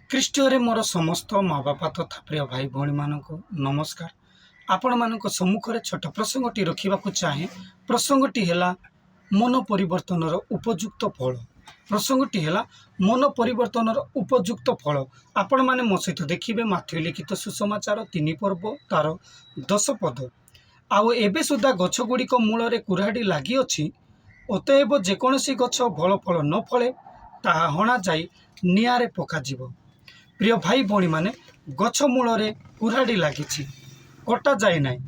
ଖ୍ରୀଷ୍ଟରେ ମୋର ସମସ୍ତ ମା ବାପା ତଥା ପ୍ରିୟ ଭାଇ ଭଉଣୀମାନଙ୍କୁ ନମସ୍କାର। ଆପଣମାନଙ୍କ ସମ୍ମୁଖରେ ଛୋଟ ପ୍ରସଙ୍ଗଟି ରଖିବାକୁ ଚାହେଁ। ପ୍ରସଙ୍ଗଟି ହେଲା ମନ ପରିବର୍ତ୍ତନର ଉପଯୁକ୍ତ ଫଳ। ପ୍ରସଙ୍ଗଟି ହେଲା ମନ ପରିବର୍ତ୍ତନର ଉପଯୁକ୍ତ ଫଳ। ଆପଣମାନେ ମୋ ସହିତ ଦେଖିବେ ମାଥିଉ ଲିଖିତ ସୁସମାଚାର 3 ପର୍ବ ତାର 10 ପଦ। ଆଉ ଏବେ ସୁଦ୍ଧା ଗଛ ଗୁଡ଼ିକ ମୂଳରେ କୁରାଢ଼ି ଲାଗିଅଛି। ଅତଏବ ଯେକୌଣସି ଗଛ ଭଲ ଫଳ ନ ଫଳେ, ତାହା ହଣାଯାଇ ନିଆଁରେ ପକାଯିବ। ପ୍ରିୟ ଭାଇ ଭଉଣୀମାନେ, ଗଛ ମୂଳରେ କୁରାଢ଼ି ଲାଗିଛି, କଟା ଯାଇନାହିଁ।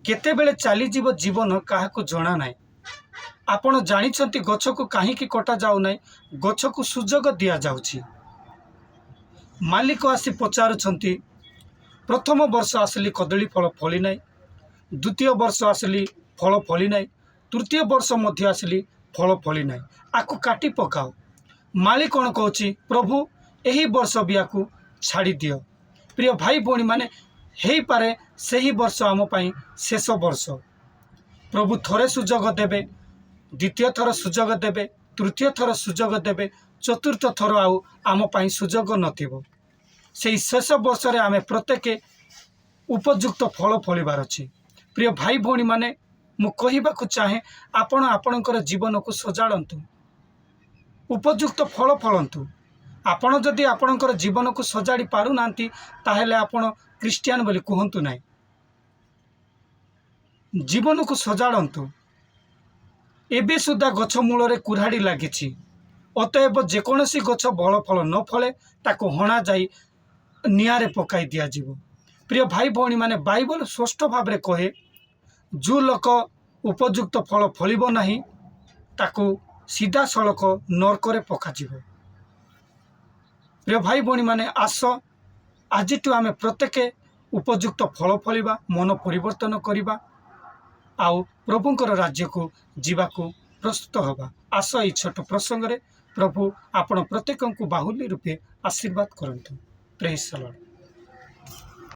କେତେବେଳେ ଚାଲିଯିବ ଜୀବନ, କାହାକୁ ଜଣା ନାହିଁ। ଆପଣ ଜାଣିଛନ୍ତି ଗଛକୁ କାହିଁକି କଟା ଯାଉନାହିଁ? ଗଛକୁ ସୁଯୋଗ ଦିଆଯାଉଛି। ମାଲିକ ଆସି ପଚାରୁଛନ୍ତି, ପ୍ରଥମ ବର୍ଷ ଆସିଲି, କଦଳୀ ଫଳ ଫଳି ନାହିଁ। ଦ୍ୱିତୀୟ ବର୍ଷ ଆସିଲି, ଫଳ ଫଳି ନାହିଁ। ତୃତୀୟ ବର୍ଷ ମଧ୍ୟ ଆସିଲି, ଫଳ ଫଳି ନାହିଁ। ଆକୁ କାଟି ପକାଅ। ମାଳି କ'ଣ କହୁଛି? ପ୍ରଭୁ, ଏହି ବର୍ଷ ବି ଆକୁ ଛାଡ଼ି ଦିଅ। ପ୍ରିୟ ଭାଇ ଭଉଣୀମାନେ, ହେଇପାରେ ସେହି ବର୍ଷ ଆମ ପାଇଁ ଶେଷ ବର୍ଷ। ପ୍ରଭୁ ଥରେ ସୁଯୋଗ ଦେବେ, ଦ୍ୱିତୀୟ ଥର ସୁଯୋଗ ଦେବେ, ତୃତୀୟ ଥର ସୁଯୋଗ ଦେବେ, ଚତୁର୍ଥ ଥର ଆଉ ଆମ ପାଇଁ ସୁଯୋଗ ନଥିବ। ସେଇ ଶେଷ ବର୍ଷରେ ଆମେ ପ୍ରତ୍ୟେକ ଉପଯୁକ୍ତ ଫଳ ଫଳିବାର ଅଛି। ପ୍ରିୟ ଭାଇ ଭଉଣୀମାନେ, ମୁଁ କହିବାକୁ ଚାହେଁ, ଆପଣ ଆପଣଙ୍କର ଜୀବନକୁ ସଜାଡ଼ନ୍ତୁ, ଉପଯୁକ୍ତ ଫଳ ଫଳନ୍ତୁ। ଆପଣ ଯଦି ଆପଣଙ୍କର ଜୀବନକୁ ସଜାଡ଼ି ପାରୁନାହାନ୍ତି, ତାହେଲେ ଆପଣ ଖ୍ରୀଷ୍ଟିଆନ ବୋଲି କୁହନ୍ତୁ ନାହିଁ। ଜୀବନକୁ ସଜାଡ଼ନ୍ତୁ। ଏବେ ସୁଦ୍ଧା ଗଛ ମୂଳରେ କୁରାଢ଼ି ଲାଗିଛି। ଅତଏବ ଯେକୌଣସି ଗଛ ଭଲ ଫଳ ନ ଫଳେ, ତାକୁ ହଣାଯାଇ ନିଆଁରେ ପକାଇ ଦିଆଯିବ। ପ୍ରିୟ ଭାଇ ଭଉଣୀମାନେ, ବାଇବଲ ସ୍ପଷ୍ଟ ଭାବରେ କହେ, ଯେଉଁ ଲୋକ ଉପଯୁକ୍ତ ଫଳ ଫଳିବ ନାହିଁ, ତାକୁ ସିଧାସଳଖ ନର୍କରେ ପକାଯିବ। ପ୍ରିୟ ଭାଇ ଭଉଣୀମାନେ, ଆସ ଆଜିଠୁ ଆମେ ପ୍ରତ୍ୟେକ ଉପଯୁକ୍ତ ଫଳ ଫଳିବା, ମନ ପରିବର୍ତ୍ତନ କରିବା ଆଉ ପ୍ରଭୁଙ୍କର ରାଜ୍ୟକୁ ଯିବାକୁ ପ୍ରସ୍ତୁତ ହେବା। ଆସ, ଏଇ ଛୋଟ ପ୍ରସଙ୍ଗରେ ପ୍ରଭୁ ଆପଣ ପ୍ରତ୍ୟେକଙ୍କୁ ବାହୁଲ୍ୟ ରୂପେ ଆଶୀର୍ବାଦ କରନ୍ତୁ। ପ୍ରେଜ୍ ଲର୍ଡ।